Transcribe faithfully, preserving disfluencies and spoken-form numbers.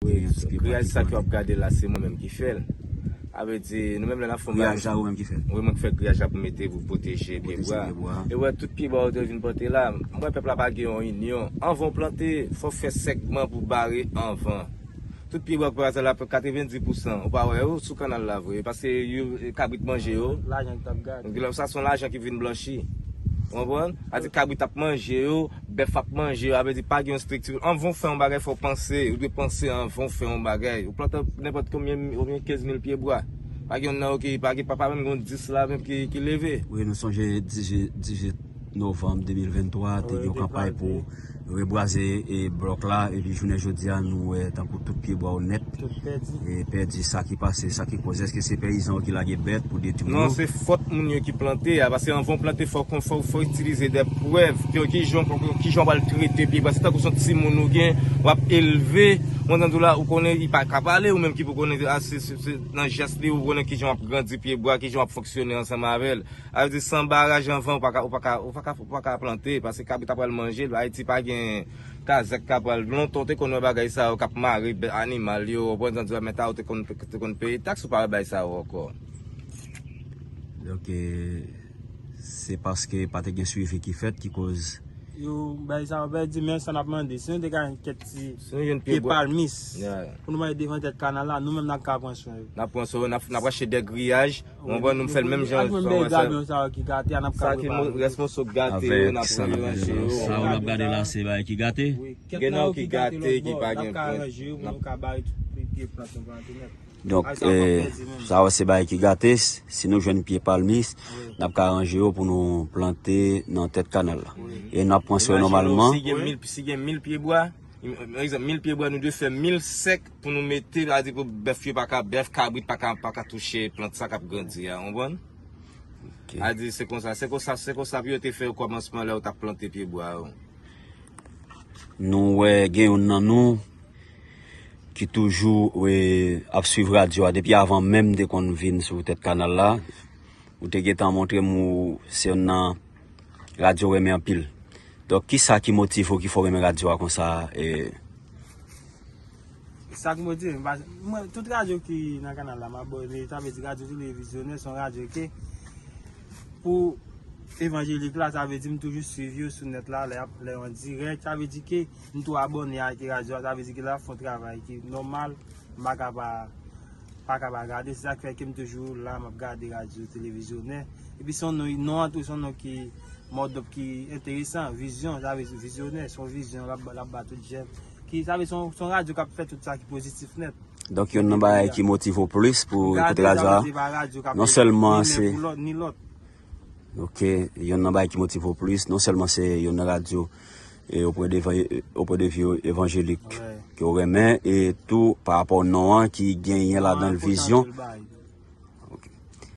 Griyaj sa ke w ap gade la, se mwen menm ki fè l. A vle di, nou menm lè n ap fè yon bagay. Griyaj la, ou menm ki fè l? Wi, mwen ki fè griyaj la pou mete, pou pwoteje pye bwa. E wè, tout pye bwa yo te vin plante la, m wè pèp la pa gen yon inyon. Anvan w plante, fò w fè sègman pou bare anvan. Tout pye bwa ki pa la, katrevendis pousan, ou pa wè yo sou kanal la vre, paske yo, kabrit manje yo. Lajan ki t ap gate. Sa se yon lajan ki vin blanchi. Ou konprann? A di kabrit ap manje yo, bèf ap manje yo, a vle di pa gen yon estrikti. Anvan w fè yon bagay, fò w panse. Ou dwe panse anvan w fè yon bagay. Ou plante nenpòt konbyen, konbyen kenz mil pye bwa. Pa gen youn nan yo ki, pa gen, pa, pa menm gen dis la menm ki, ki leve. Wi, nou sonje dizuit, dizuit novanm de mil venntwa, te gen yon kanpay pou rebwaze e blòk la, epi jounen jodi a, nou wè tankou tout pye bwa yo nèt. Tout pèdi. E pèdi, sa ki pase, sa ki koze, èske se peyizan yo ki lage bèt pou detwi yo? Non, se fòt moun yo ki plante a, paske anvan w plante, fò w, fò, fò w itilize de prèv, ki, ki jan, ki jan w pral trete pye bwa. Se tankou se yon timoun ou gen, w ap elve, ou antann ou la, ou konnen, li pa ka pale, ou menm ki pou konnen, a, se, se, se nan jès li, ou konnen ki jan w ap grandi pye bwa, ki jan w ap fonksyone ansanm avè l. A vle di, san baraj anvan, ou pa ka, ou pa ka, ou pa ka, ou pa ka plante, paske kabrit ap pral manje l. Ayiti pa gen kazèk k ap pral. Lontan, ou te konn wè bagay sa yo k ap mare bè-, animal yo, ou konprann, men ta ou te konn, te konn peye taks, ou pa wè bagay sa yo ankò. Donk, e, se paske pa te gen swivi ki fèt ki koz. Yo, bagay sa yo pèdi, men sa n ap mande, si nou te ka jwenn kèk ti pye palmis pou nou mete devan tèt kanal la, nou menm n ap ka pran swen yo. N ap pran swen yo, n ap, n ap rache de griyaj. Ou konprann, nou fè l menm jan. Ak menm bèl gayon sa yo ki gate a, n ap ka repare. Sa ki rès moso k gate yo, n ap ranje yo. Sa w ap gade la, se bagay ki gate? Gen nan yo ki gate, ki pa gen plant. N ap ka ranje yo pou nou ka bare tout pye plant nou plante nèt. Donk, e, sa yo se bagay ki gate, si nou jwenn pye palmis, n ap ka ranje yo pou nou plante nan tèt kanal la. E n ap pran swen yo nòmalman. Si gen mil, si gen mil pye bwa, pa egzanp, mil pye bwa, nou dwe fè mil sèk pou nou mete, sa vle di pou bèf yo pa ka, bèf, kabrit pa ka, pa ka touche plant sa k ap grandi a, ou konprann? Sa vle di se konsa, se konsa, se konsa pou yo te fè okòmansman lè yo t ap plante pye bwa yo. Nou wè gen youn nan nou ki toujou, e, ap swiv radyo a depi avan menm m te konn vin sou tèt kanal la. Ou te gentan montre m ou se youn nan radyo w renmen anpil. Donk, kisa ki motive w ki fè w renmen radyo a konsa, e? Sa k motive m, paske mwen, tout radyo ki nan kanal la, m abòne, sa vle di radyo televizyonè, se yon radyo ke pou evanjelik la, sa vle di m toujou swiv yo sou nèt la, lè y ap, lè yo an dirèk, sa vle di ke m tou abòne ak radyo a, sa vle di ke lè y ap fè yon travay ki nòmal, m pa ka pa, pa ka pa gade, se sa k fè ke m toujou la, m ap gade radyo televizyonè. Epi se yon non, non an tou, se yon non ki, mòd ki enteresan, vizyon, sa vle di vizyonè, se yon vizyon l ap, l ap ba tout jèn. Ki, sa vle di se yon, se yon radyo k ap fè tout sa ki pozitif nèt. Donk, youn nan bagay ki motive w plis pou ekoute radyo a, non sèlman se, ok, youn nan bagay ki motive w plis, non sèlman se youn nan radyo, e, auprès de, auprès de vie evanjelik ke w renmen, e tou pa rapò non an ki genyen ladan l vizyon,